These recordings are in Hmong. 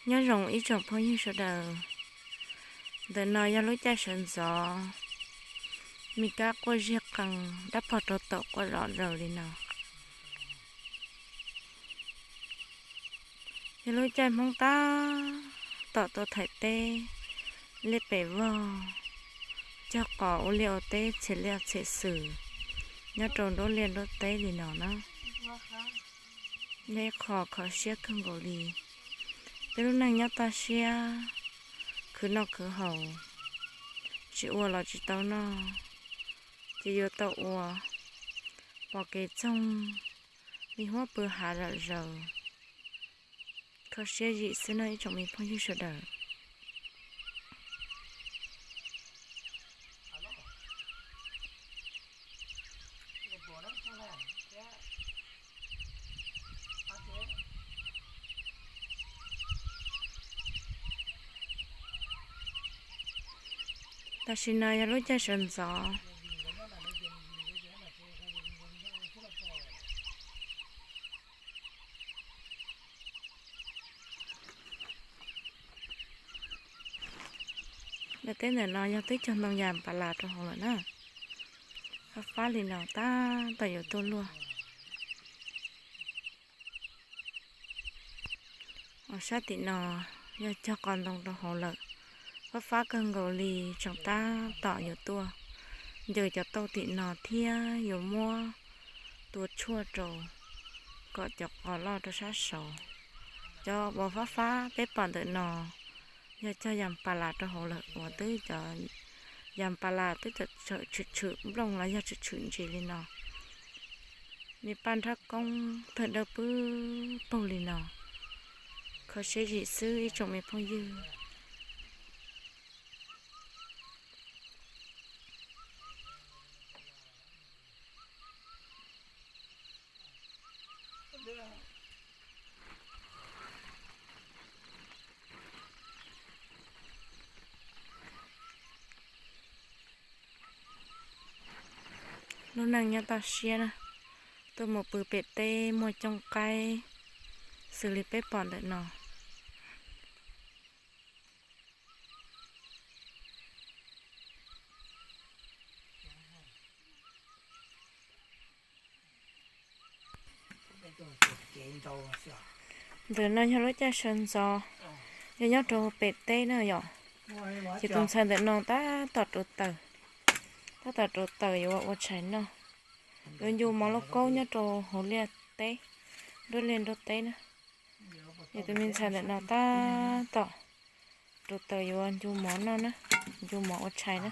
Nyob zoo ib tsoom phooj ywg sawv daws, ntawm no yog lub caij sawv ntxov, me kab quaj ziag qees, dab pog rau tom quaj zom zaws li no. Yog lub caij Hmoob tab tom tuaj thaim teb, liaj pem vog, cog qos ua liaj ua teb txhiam liaj txhiam xwm nyob rau nruab liaj nruab teb li no na. Yog ib qho kho siab kawg nkaus li. Peb lub neej nyob toj siab, khwv noj khwv haus, tsis ua los tsis tau noj, ces yuav tau ua, pom kev txoog, li huab pw hav zom zaws. Kho siab zim xwb no ib tsoom me phooj ywg sawv daws. Tam sim no yog lub caij sawv ntxov. Ntawm teb ntawm no yog twb cog ntoo yas npas las rau hauv lawm na. Fab fab li no tab tom yuav tuaj luaj. Os, sab tim no yog cog qos ntoo rau hauv lawm. Fab fab kawg nkaus li, tseem tab tom yuav tuaj ncaws cov tauj tim no thiab yuav muab tua tshuaj rau kom cov qos loj rau sab saud. Cov uas fab fab peb pom ntawm no yog cog yas npas las rau hauv lawm uas twb cov yas npas las twb txawm tshwm tshwm nplooj los yog tshwm tshwm ntsis li no. Me paj nrhab koob thawj dawb pwb paug li no. Kho siab zim xwb ib tsoom me phooj ywg. Lub neej nyob toj siab na, tuaj mus pw pem teb muaj cooj qaib xws li peb pom ntawm no. Ntawm no yog lub caij sawv ntxov, yog nyob rau pem teb na yom. Ces tus ntxhais ntawm no tab tom rauv taws, tab tom rauv taws yuav ua tshais noj. Yuav ncu mov lauj kaub nyob rau hauv liaj teb, nruab liaj nruab teb na. Ces tus me ntxhais ntawm no tab tom rauv taws yuav ncu mov noj na, ncu mov ua tshais na.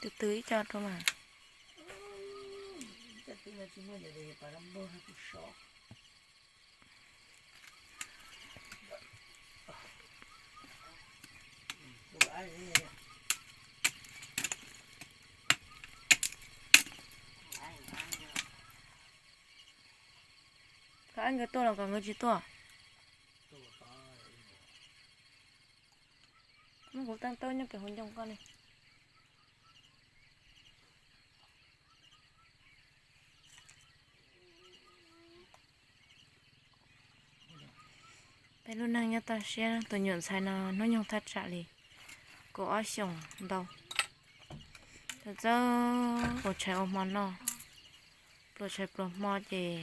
Tus twg ib co rau mas. Koj ab nkawd tuaj los kom nkawd tsis tuaj? Muab kuv tau taub nyob pem hauv ncoo koj ne. Peb lub neej nyob toj siab, tus nyuam ntxhais no hnub nyoog thaj tsam li kaum ob xyoos ntau. Txawm txawj ua tshais ua hmo noj, pluas tshais pluas hmo ces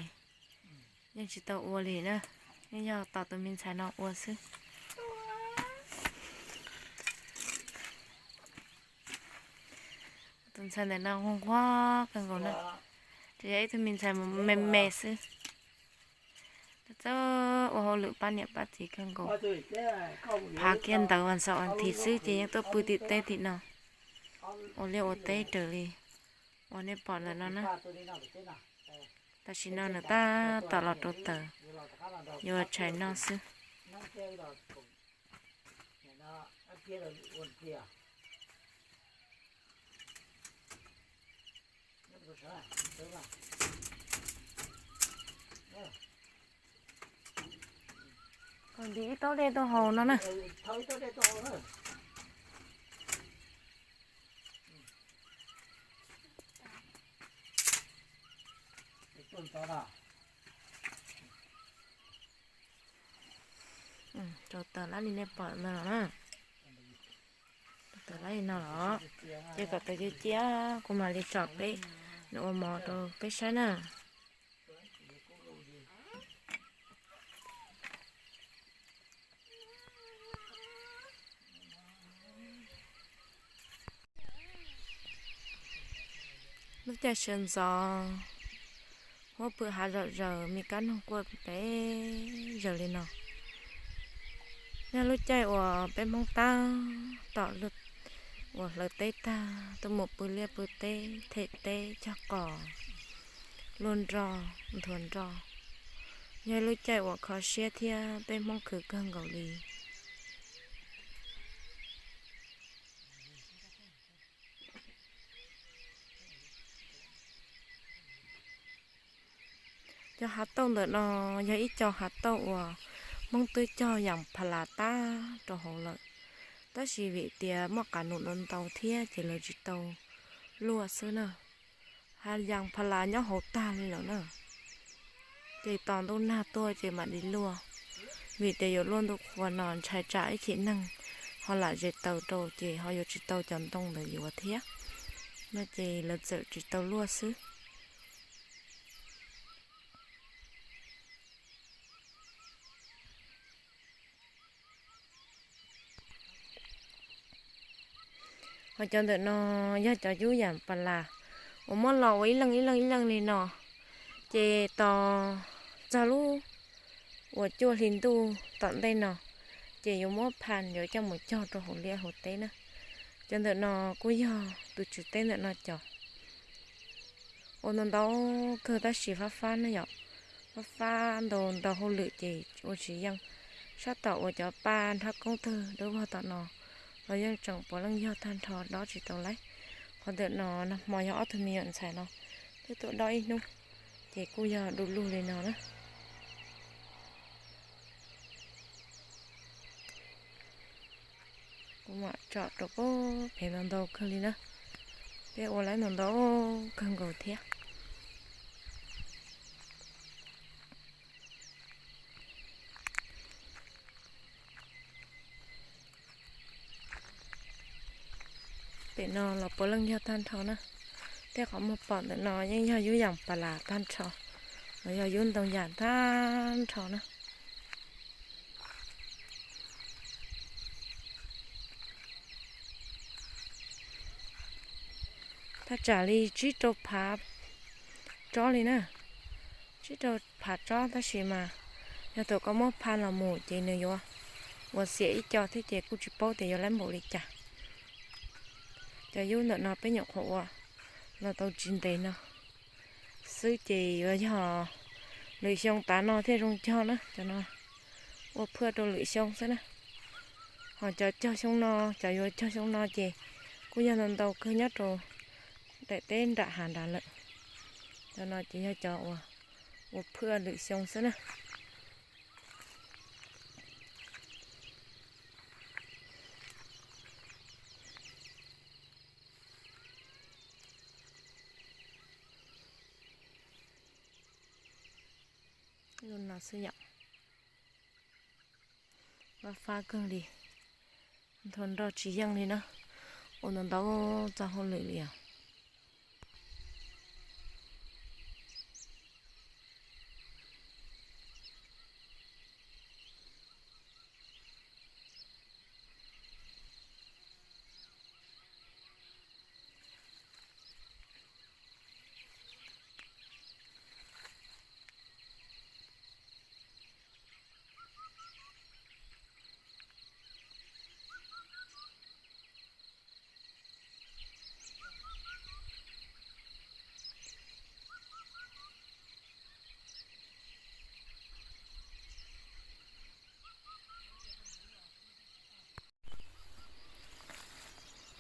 yeej tsis tau ua li na, yeej yog tos tus me ntxhais no ua xwb. Tus ntxhais ntawm no nquag nquag kawg nkaus na, tsuas yog ib tug me ntxhais me me xwb. Txawj ua hauj lwm pab niam pab txiv kawg nkaus. Phav kiag ntawv vas xaum vas thiv xwb ces yeej tuaj pw tim teb tim no, ua liaj ua teb raws li uas nej pom ntawm no na. Tam sim no nws tab tom los rauv taws yuav ua tshais noj xwb. Kom ntim ib taub dej tuaj haus no na. Rau taws lab li nej pom no na. Rau taws lab li no los, ces kom taws cia cia kuv mam li tsom peb, nws ua mov rau peb saib na. Lub caij sawv ntxov, huab pw hav zom zaws, me kab noog quaj pes zaws li no. Yog lub caij uas peb Hmoob tab tom uas hlawv teb tag tuaj mus pw liaj pw teb, them teb, cog qos, luaj nroj, nthuav nroj. Yog lub caij uas kho siab thiab peb Hmoob khwv kawg nkaus li. Cov hav tauj ntawm no yog ib co hav tauj uas Hmoob twb cog yam pha las tag rau hauv lawm, tab sis vim tias muaj qas num ntau ntau thiab ces lawv tsis tau luaj xwb na. Hav yam pha las nyob hauv tag li lawm na, ces tos ntuj nag tuaj ces mam li luaj. Vim tias yuav luaj ntu qhuav no ntshai tsam ib chim neeg ho lam zes taws rau ces ho yuav tsis tau cov ntoo ntawd yuav thiab no, ces lawv txawm tsis tau luaj xwb. Ho cov ntawm no yog cov yub yam pas las uas muab los ua ib leej ib leej ib leej li no, ces tos txog lub uas cuaj hli ntuj tom ntej no, ces yuav muab pha yuav coj mus cog rau hauv liaj hauv teb na. Cov ntawm no kuj yog tus tswv teb ntawm no cov ua ntau ntau kawg tab sis fab fab na yom, fab fab ntau ntau hauj lwm ces ua tsis yeej. Sab tom uas cov paj nrhab koob tawg dawb vog tom no los yeej tseem puav leej yog tag nrho dob tsis tau laib. Qhov ntawm no nag hmo yog ob tug me nyuam ntxhais no twb tuaj dob ib hnub, ces kuj yog du lug li no na. Kuv mam tsom rau pem ntau ntau kawg li na. Peb ua lawm ntau ntau kawg nkaus thiab. Pem no los puav leej yog tag nrho na. Tej qhov muag pom ntawm no yeej yog yub yam pas las tag nrho, los yog yub ntoo yam tag nrho na. Thaj tsam li tsib rau phav tsob li na, tsib rau phav tsob tab sis mas yog thaum koj muab pha los mus ces nws yuav ua xiam ib co thiab ces kuj tsis paub tias yuav laib npaum li cas. Cov yub ntawm no peb nyuam qhuav ua los tau tsis ntev no xwb ces yuav yog lwm xyoo tav no thiaj zoo cog na. Cov no ua phaj rau lwm xyoo xwb na. Ho cov cog xyoo no, cov yuav cog xyoo no ces kuj yog ntau ntau kawg nyob rau daim teb nram hav nrad lawm. Cov no ces yog cov uas ua phaj lwm xyoo xwb na. Lub no xwb yom. Fab fab kawg li, nthua nroj tsis yeej li na. Ua ntau ntau txoj hauj lwm li os.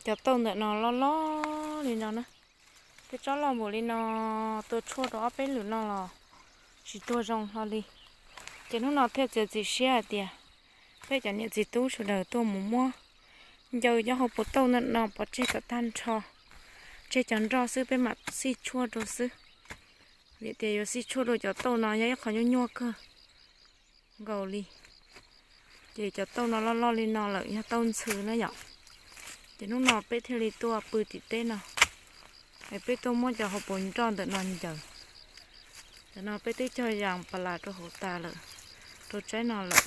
Cov tauj ntawm no loj loj li no na. Peb tsob loj npaum li no, tua tshuaj rau ob peb lwm no los tsis tuag zoo hlo li. Ces hnub no thiaj txiav txim siab hais tias peb cov niam txiv tub sawv daws tuaj mus muab ncaws cov hauv paus tauj ntawm no pov tseg kom tag nrho, tseg cov nroj xwb peb mam xij tshuaj rau xwb. Vim tias yuav xij tshuaj rau cov tauj no yog ib qho nyuaj nyuaj kawg nkaus li. Ces cov tauj no loj loj li no lawm yog tauj ntxhw na yom. Ces hnub no peb thiaj li tuaj pw tim teb no, es peb tuaj muab cov hauv paus nroj ntawm no ncaws. Ntawm no peb twb cog yas pas las rau hauv tas lawm, rau tsaib no lawm.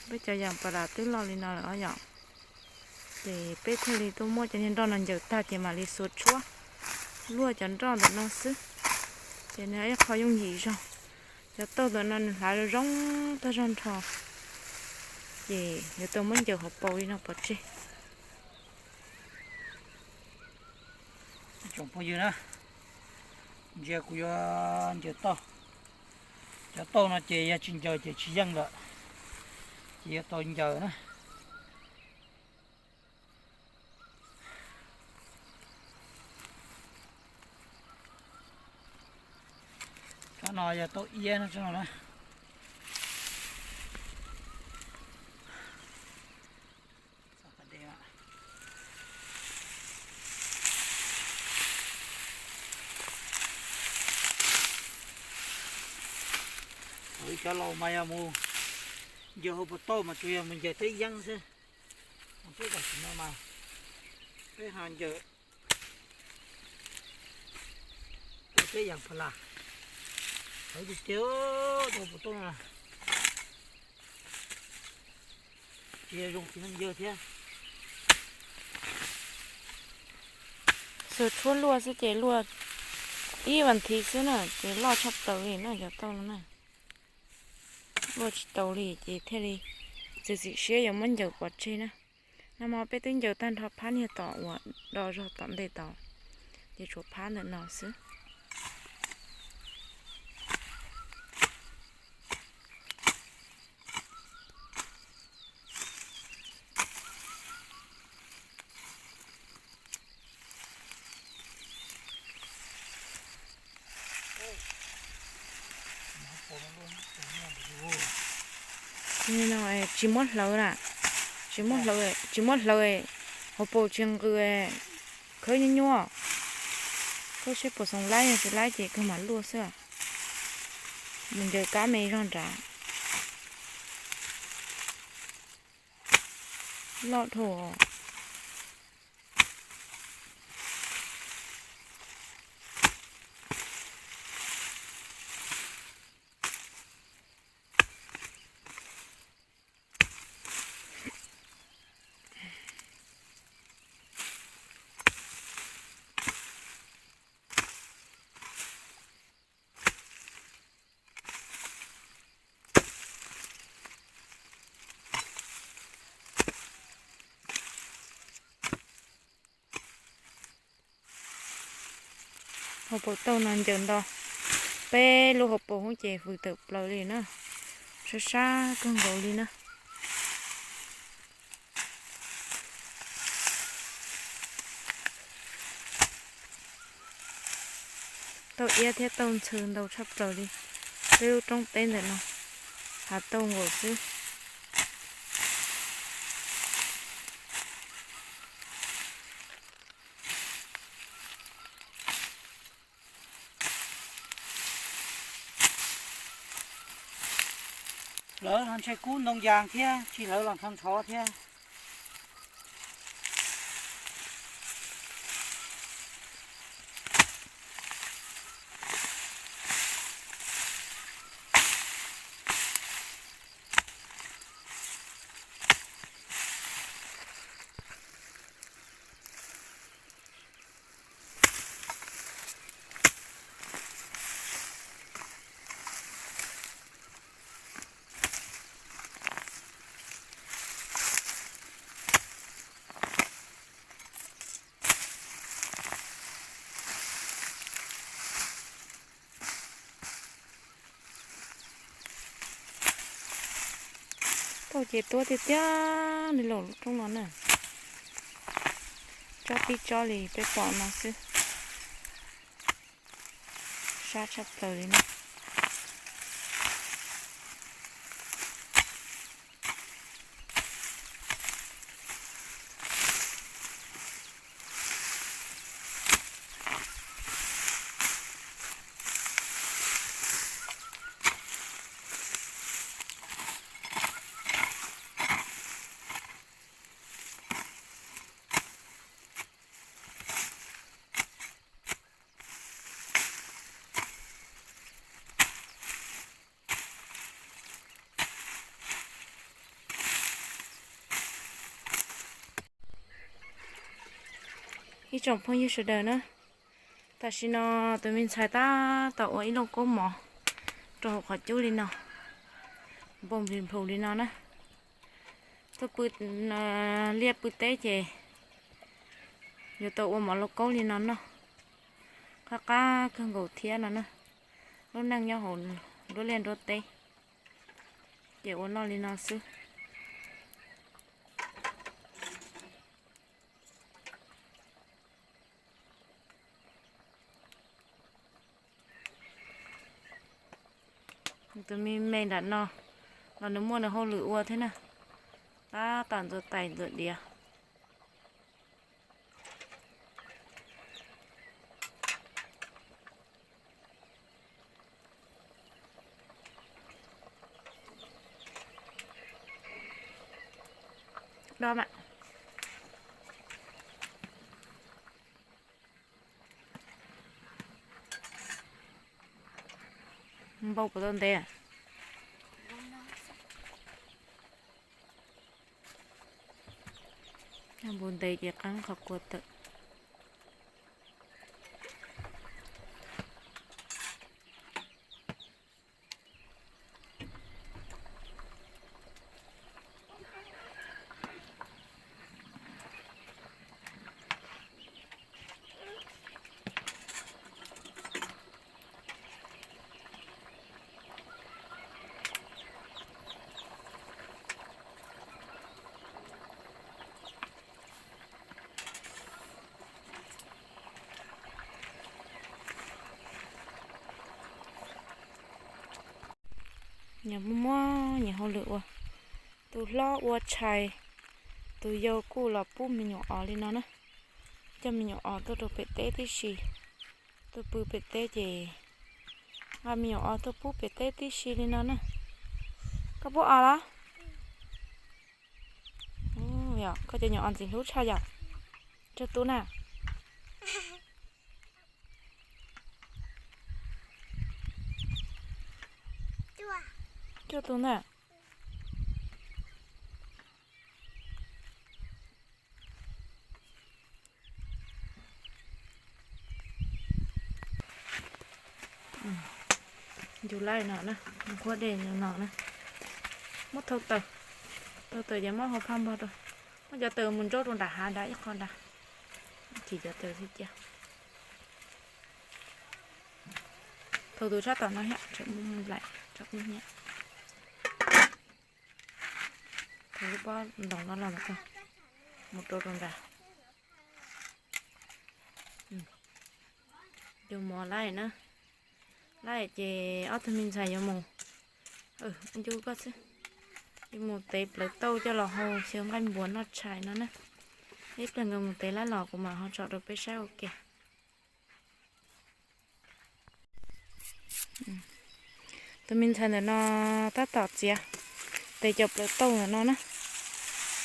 Peb cov yas pas las twb loj li no lawm os yom. Ces peb thiaj li tuaj muab cov niag nroj no ncaws tag ces mam li xuas tshuab luaj cov nroj ntawm no xwb. Ces nws ib qho yooj yim zog. Cov tauj ntawm no nws hlav zoo zoo tag zog nrho, ces yuav tau muab ncaws hauv paus li no pov tseg. Tsoom phooj ywg na, ntsia kuv yuav ncaws tauj. Cov tauj no ces yog tsis ncaws ces tsis yeej lawm, ces yuav tau ncaws na. Tsob no yog tauj iab no, tsob no na. Ib cov laus mas yog mus ncaws hauv paus tauj mas tsuas yog mus ncaws teb yeeb xwb. Mus teb tam sim no mas peb ho ncaws teb yas pas las, hauv tiag tiag, hauv paus tauj no tsis yog zoo txiv neej yawg thiab. Xuas tshuab luaj xwb ces luaj ib vas thiv xwb na ces loj tshaj plaws li na cov tauj no na. Luaj tsis tau li ces thiaj li txiav txim siab yuav muab ncaws pov tseg na. Nag hmo peb twb ncaws tag nrho phab niag tom uas do zog tom ntej tod, ces tshuav phab ntawm no xwb. No tsis muab hlawv na, tsis muab hlawv, tsis muab hlawv, hauv paus tsis nqws, khawb nyuaj nyuaj. Khawb seb puas xoom laib, yog tsis laib ces kawg mam luaj xwb. Mus ncaws kab me zog nrad. Loj dhau. Hauv paus tauj no ncaws nto peb lub hauv paus hub ces hws tawm plaws li na, sab sab kawg nkaus li na. Tauj iab thiab tauj ntxhw ntau tshaj plaws li. Peb lub roob teb ntawm no hav tauj nkaus xwb. Lawv los ntshe kub ntoo yas thiab, tsis lawv los ntsho ntxhov thiab. Tauj ces tuab tiag tiag li los lub roob no na. Tsob pib tsob li peb pom no xwb, sab tshaj plaws li no. Ib tsoom phooj ywg sawv daws na, tam sim no tus me ntxhais tab tom ua ib looj kaub mov rau hauv qhov cub li no, npau nplis nplus li no na. Tuaj pw liaj pw teb ces yuav tau ua mov lauj kaub li no noj, qab qab kawg nkaus thiab no na. Lub neej nyob hauv nruab liaj nruab teb ces ua noj li no xwb. Tus me me nram no los nws muaj nws hauj lwm ua thiab na, tab tom ntxuav tais ntxuav diav. Do mas. Npau puas tau ntev? Npau ntev ces qab qhov kua tawm. Nyias muaj muaj nyias hauj lwm ua, tus hlob ua tshais, tus yau kuj los pub me nyuam os li no na. Coj me nyuam os tuaj rau pem teb tib si, tuaj pw pem teb ces nqa me nyuam os tuaj pub pem teb tib si li no na. Koj pub os los? Yog koj cov nyuam os ntxim hlub tshaj yom? Cuaj tug na? Cuaj tug na. Ncu laij no na, nqhuab dej no na. Muab thau taws, thau taws ces muab hau phaj npog rau. Muab cov taws mus ntsaub rau nram hav nrad ib qho nrad. Chim cov taws xwb cia. Thau tus sab tom no thiab, tsam muaj nplaim tsam muaj hnyiab. Thau lub pob ntoos no los mas, mus rau rau nrad. Cov mov laij na, laij ces ob tug me ntxhais yuav mus, ncu koj xwb, yuav mus tev plawv tauj coj los hau xyaw nqaij npuas noj tshais no na. Ib pliag nkawd mus tev laij los kuv mam ho tso rau peb saib ua ke. Tus me ntxhais ntawm no tab tom txiav tes cov plawv tauj ntawm no na.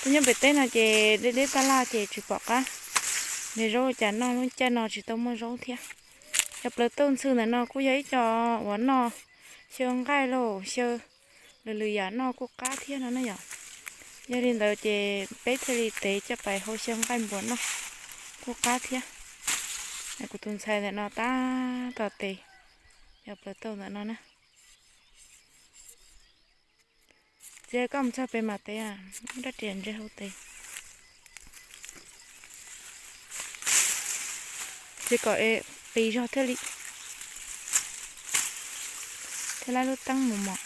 Tuaj nyob pem teb no ces deb deb tab laj ces tsis pom qab nrhiav zaub ua cas noj, lub caij no tsis tau muaj zaub thiab. Cov plawv tauj ntxhw ntawm no kuj yog ib co uas noj xyaw nqaij lauj, xyaw lwm lwm yam noj kuj qab thiab no na yom. Yog li ntawd ces peb thiaj li tev coj pais hau xyaw nqaij npuas noj kuj qab thiab. Kuv tus ntxhais ntawm no tab tom tes cov plawv tauj ntawm no na. Txiv, koj mus txog pem mas tev, muab rab riam ntse hau tes. Txiv, kom qis zog thiaj li, thiaj laib lub teeb mus mos.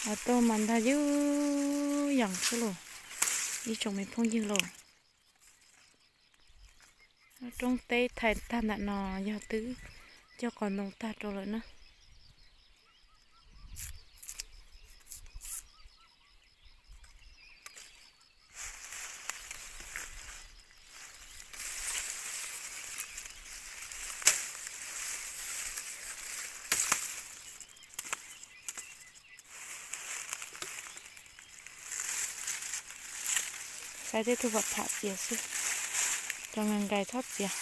Ua tau mas ntag ywg yees xwb lauj, ib tsoom me phooj ywg lauj. Roob teb thaiv tag ntawm no yog twb cog qos ntoo tag rau lawm na. Saib tej tug vam pham txias xwb, cov nkais nkais txhob txias.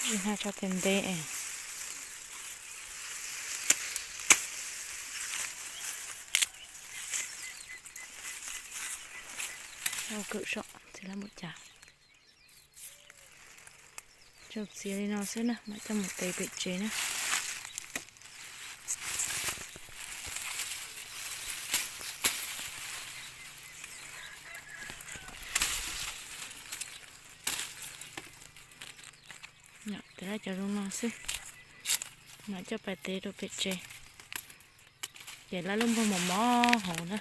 Tsis hnav tso tias ntev es. Ua kwm so txiav lab npaum cas. Tsuas txiav li no xwb na, mam coj mus tes pem tsev na. Tes lab cov zoo no xwb, mam coj pais tes rau pem tsev. Ces lab lub npog mos mos hauv na.